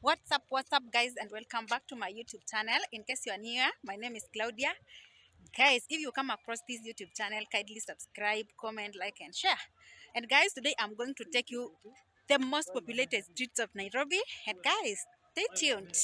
What's up guys, and welcome back to my YouTube channel. In case you are new here, my name is Claudia. Guys, if you come across this YouTube channel, kindly subscribe, comment, like and share. And guys, today I'm going to take you the most populated streets of Nairobi. And guys, stay tuned.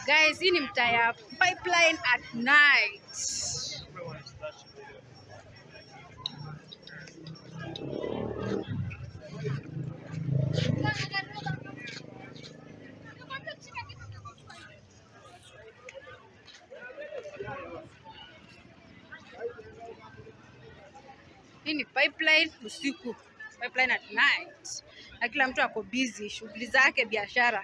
Guys, hii ni mtaa ya Pipeline at night. Hii ni Pipeline usiku, Pipeline at night, na kila mtu ako busy shughuli zake, biashara.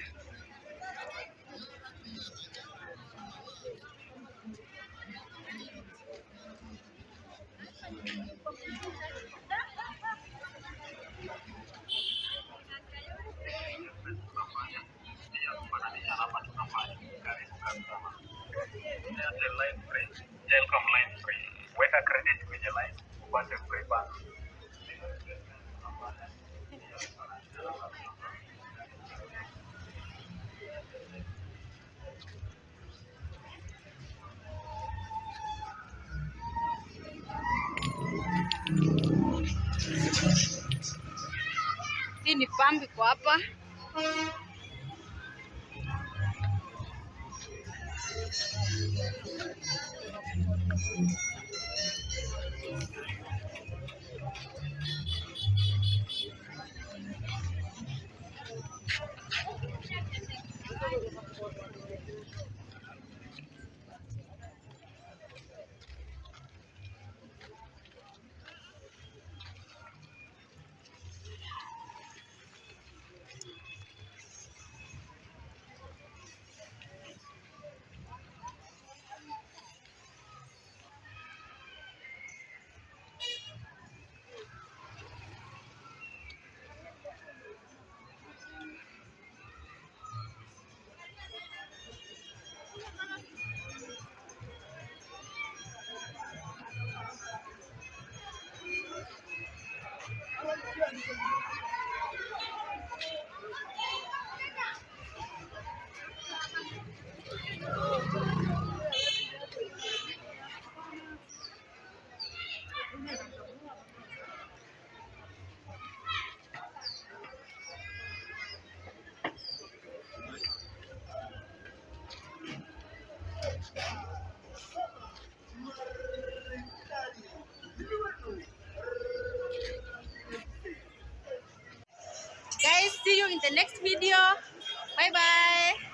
Airtel line free, Telcom line free. Weka credit kwenye line upate free bundle. Hii ni pump iko hapa. Guys, see you in the next video. Bye bye.